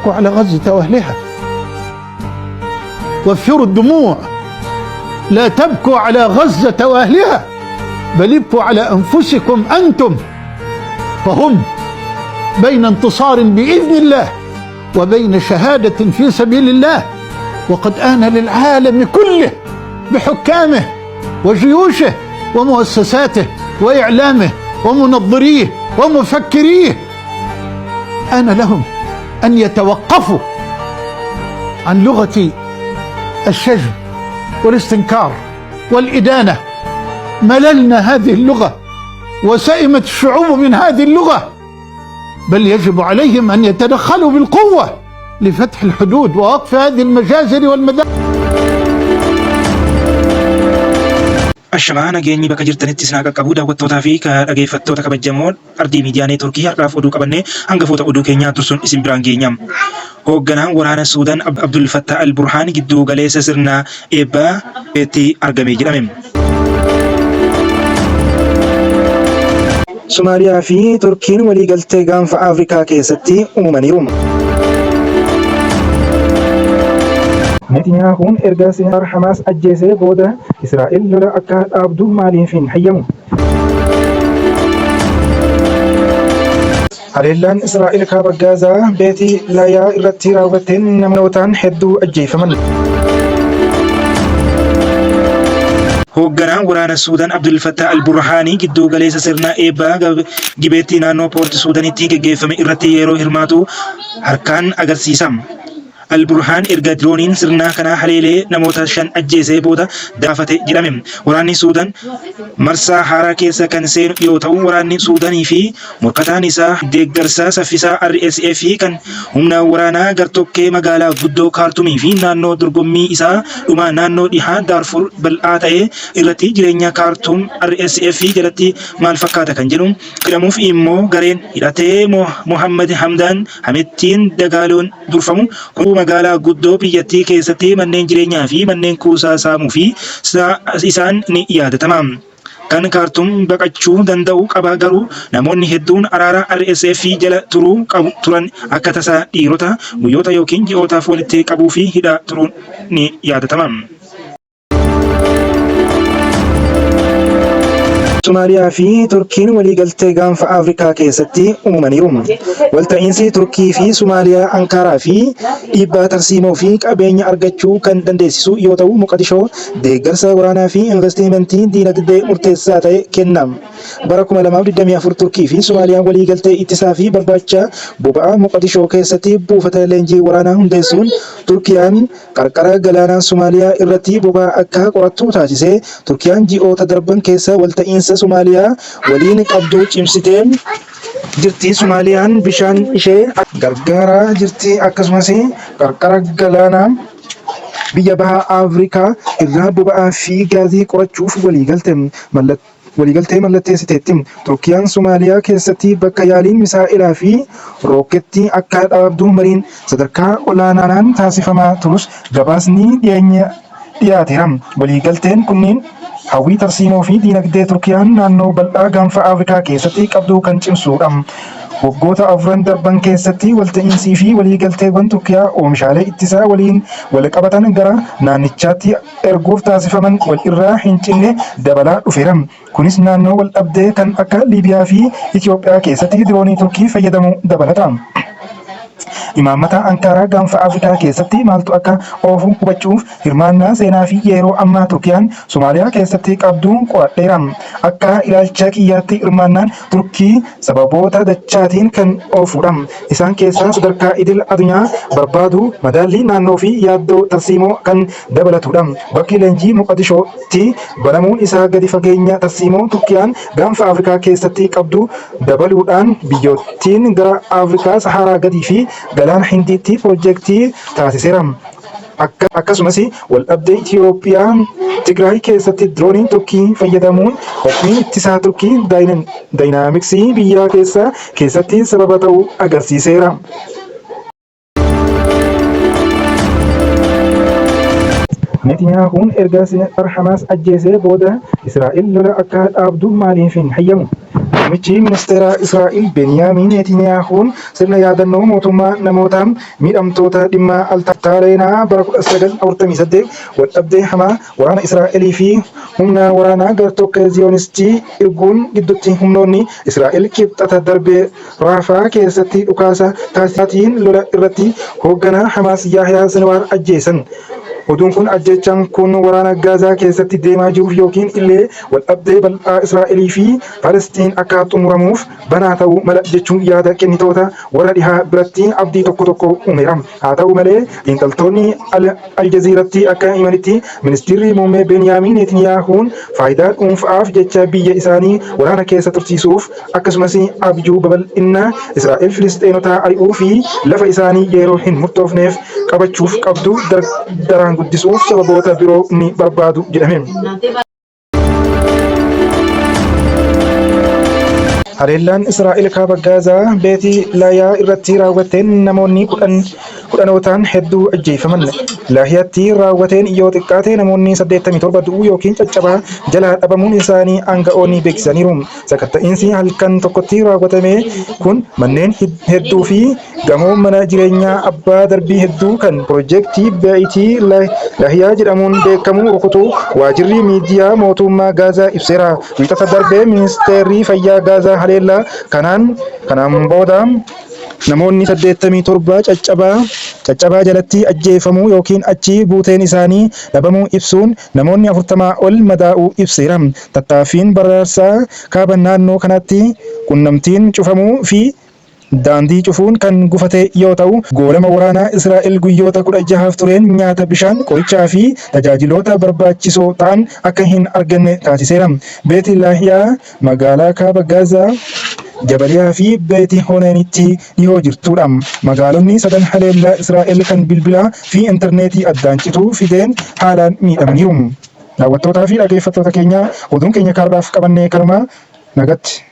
تبكوا على غزة وأهلها، وفروا الدموع، لا تبكوا على غزة وأهلها، بل ابكوا على أنفسكم أنتم، فهم بين انتصار بإذن الله وبين شهادة في سبيل الله. وقد آن للعالم كله بحكامه وجيوشه ومؤسساته وإعلامه ومنظريه ومفكريه، آن لهم أن يتوقفوا عن لغة الشجب والاستنكار والإدانة. مللنا هذه اللغة وسئمت الشعوب من هذه اللغة، بل يجب عليهم أن يتدخلوا بالقوة لفتح الحدود ووقف هذه المجازر والمذابح. Ashamaa, nageenyi bakka jirtanitti isin haa qaqqabu, daawwattootaa fi dhageeffattoota kabajamoo Ardii Miidiyaa Neetworkii. Har'aaf oduu qabannee hangafoota oduu keenyaa tursuun isin biraan geenya. Hoogganaan waraana Suudaan Abdul Fattah al-Burhaan gidduu galeessa sirna eebbaa itti argame jedhame. Somaaliyaa fi Turkiin waliigaltee gaanfa Afrikaa keessatti uumaniiru. Netaniyaahuun erga Sinwaar Hamaas ajjeesee booda Israa'el lola akka dhaabdu maaliif hin hayyamu? Haleellaan Israa'el kaaba Gaazaa Beeti Laayaa irratti raawwatteen namootaan hedduu ajjeefaman. Hoogganaan waraana Suudaan Abdul Fattah al-Burhaanii gidduu galeessa sirna eebbaa Gibeetti naannoo Poort Suudaanitti geggeeffame irratti yeroo hirmaatu harkaan agarsiisa. Al-Burhaan erga dirooniin sirna kana haleelee namoota 5 ajjeesee booda daafate jedhame. Waraanni Suudaan marsaa haaraa keessa kan seenu yoo ta'u, waraanni Suudaanii fi morkataan isaa deeggarsa saffisaa RSF kan humna waraanaa gartokkee magaalaa guddoo Kaartumii fi naannoo dorgommii isaa dhumaa naannoo dhihaa Daarfur bal'aa ta'e irratti jireenya Kaartuum RSF jalatti maal fakkaata kan jedhu jedhamuuf immoo gareen hidhatee Mohammad Hamdaan Hamettiin Dagaaloon durfamu kun magaalaa guddoo biyyattii keessatti manneen jireenyaa fi manneen kuusaa saamuu fi isaan ni yaadatama. Kan Kaartum baqachuu danda'u qaba, garuu namoonni hedduun araara RSF jala turuu qabu turan akka tasaa dhiirota guyyoota yookiin ji'ootaaf walitti qabuu fi hidhaa turuun ni yaadatama. Somaaliyaa fi Turkiin waliigaltee gaanfa Afrikaa keessatti uumaniiru. Walta'iinsi Turkii fi Somaaliyaa Ankaaraa fi dhiibbaa tarsiimoo fi qabeenya argachuu kan dandeessisu yoo ta'u, Moqadishoo deeggarsa waraanaa fi investimentii diinagdee murteessaa ta'e kenna. Bara 2024 Turkii fi Somaaliyaan waliigaltee ittisaa fi barbaacha boba'aa Moqadishoo keessatti buufata leenjii waraanaa hundeessuun Turkiyaan qarqara galaanaa Somaaliyaa irratti boba'aa akka qorattu taasise. Turkiyaan ji'oota darban keessa walta'iinsa Somaaliyaa waliin qabdu cimsitee jirti. Somaaliyaan bishaan ishee gargaaraa jirti, akkasumas qarqara galaanaa biyya baha Afrikaa irraa boba'aa fi gaazii qorachuuf waliigaltee mallatteessiteetti. Turkiyaan Somaaliyaa keessatti bakka yaaliin misaa'elaa fi rookkeettii akka dhaabdu mariin sadarkaa olaanaadhaan taasifamaa turus gabaasni dhiyeenya dhiyaateera. Waliigalteen kunniin hawwii tarsiimoo fi diinagdee Turkiyaan naannoo bal'aa gaanfa Afrikaa keessatti qabdu kan cimsudha. Waggoota afran darban keessatti walta'iinsii fi waliigalteewwan Turkiyaa oomishaalee ittisaa waliin walqabatan gara naannichaatti erguuf taasifaman wal irraa hin cinne dabalaa dhufeera. Kunis naannoo wal dhabdee kan akka Liibiyaa fi Itoophiyaa keessatti diroonii Turkii fayyadamuu dabalata. Imaammata Ankaaraa gaanfa Afrikaa keessatti maaltu akka oofu hubachuuf hirmaannaa seenaa fi yeroo ammaa Turkiyaan Somaaliyaa keessatti qabdu qoradheera. Akka ilaalcha kiyyaatti hirmaannaan Turkii sababoota dachaatiin kan oofudha. Isaan keessaa sadarkaa idil addunyaa barbaadu, madaallii naannoo fi yaaddoo tarsiimoo kan dabalatudha. Bakki leenjii Moqadishootti banamuun isaa gadi fageenya tarsiimoo Turkiyaan gaanfa Afrikaa keessatti qabdu dabaluudhaan biyyottiin gara Afrikaa Saharaa gadii fi galaana Hindiitti pirojektii taasiseera. Akkasumas waldhabdee Itoophiyaa Tigraay keessatti dirooniin Turkii fayyadamuun qophii ittisaa Turkii daayinaamiksii biyyaa keessatti sababa ta'uu agarsiiseera. Netaniyaahuun erga Sinwaar Hamaas ajjeesee booda Israa'el lola akka dhaabdu maaliif hin hayyamu? Muummichi ministeeraa Israa'el Beniyaamiin Netaniyaahuun sirna yaadannoo mootummaa namoota miidhamtoota dhimma Altaleenaa bara 1948 waldhabdee hamaa waraana Israa'elii fi humna waraanaa gartokkee Ziyoonistii Irguun gidduutti humnoonni Israa'el Kibxata darbe Raafaa keessatti dhukaasa taasisaatiin lola irratti hoogganaa Hamaas Yaahiyaa Sinwaar ajjeesan. Oduun kun ajjeechaan kun waraana Gaazaa keessatti deemaa jiruuf yookiin illee waldhabdee bal'aa Israa'elii fi Palestiin akka xumuramuuf banaa ta'uu mala jechuun yaada kennitoota warra dhihaa biratti abdii tokko tokko uumeera. Haa ta'u malee xiinxaltoonni Al Jazeeratti akka himanitti ministiirri muummee Beniyaamiin Neetiniyaahuun faayidaa dhuunfaaf jecha biyya isaanii waraana keessa tursiisuuf akkasumas abjuu babal'inna Israa'el Filisxeenotaa ari'uu fi lafa isaanii yeroo hin murtoofneef qabachuuf qabdu daraan guddisuuf sababoota biroo ni barbaadu jedhame. Haleellaan Israa'el kaaba Gaazaa Beeti Laayaa irratti raawwatteen namoonni kudhanootaan hedduu ajjeefaman. Laahiyaatti raawwateen yoo xiqqaate namoonni 87 du'uu yookiin caccabaa jalaa dhabamuun isaanii aanga'oonni beeksisaniiru. Sakatta'iinsi halkan tokkotti raawwatame kun manneen hedduu fi Gamoo mana jireenyaa abbaa darbii hedduu kan pirojektii Beeyitii Lahiyaa jedhamuun beekamu rukutuu waajirri miidiyaa mootummaa Gaazaa ibseera. Wiixata darbe ministeerri fayyaa Gaazaa haleellaa kanaan kanaan booda namoonni 87 caccabaa caccabaa jalatti ajjeefamuu yookiin achi buuteen isaanii dhabamuu ibsuun namoonni 40 ol madaa'uu ibseera. Tattaaffiin baraarsaa kaaba naannoo kanaatti qunnamtiin cufamuu fi daandii cufuun kan gufate yoo ta'u, goolama waraanaa Israa'el guyyoota 16f tureen nyaata, bishaan, qorichaa fi tajaajiloota barbaachisoo ta'an akka hin arganne taasiseera. Beeti Laahiyaa magaalaa kaaba Gaazaa Jabaliyaa fi Beeti Honeenitti dhihoo jirtudha. Magaalonni sadan haleellaa Israa'el kan bilbilaa fi intarneetii addaan cituu fideen haalaan miidhamaniiru. Daawwattootaa fi dhaggeeffattoota keenya oduun keenya kaarraaf qabanne kanuma nagatti.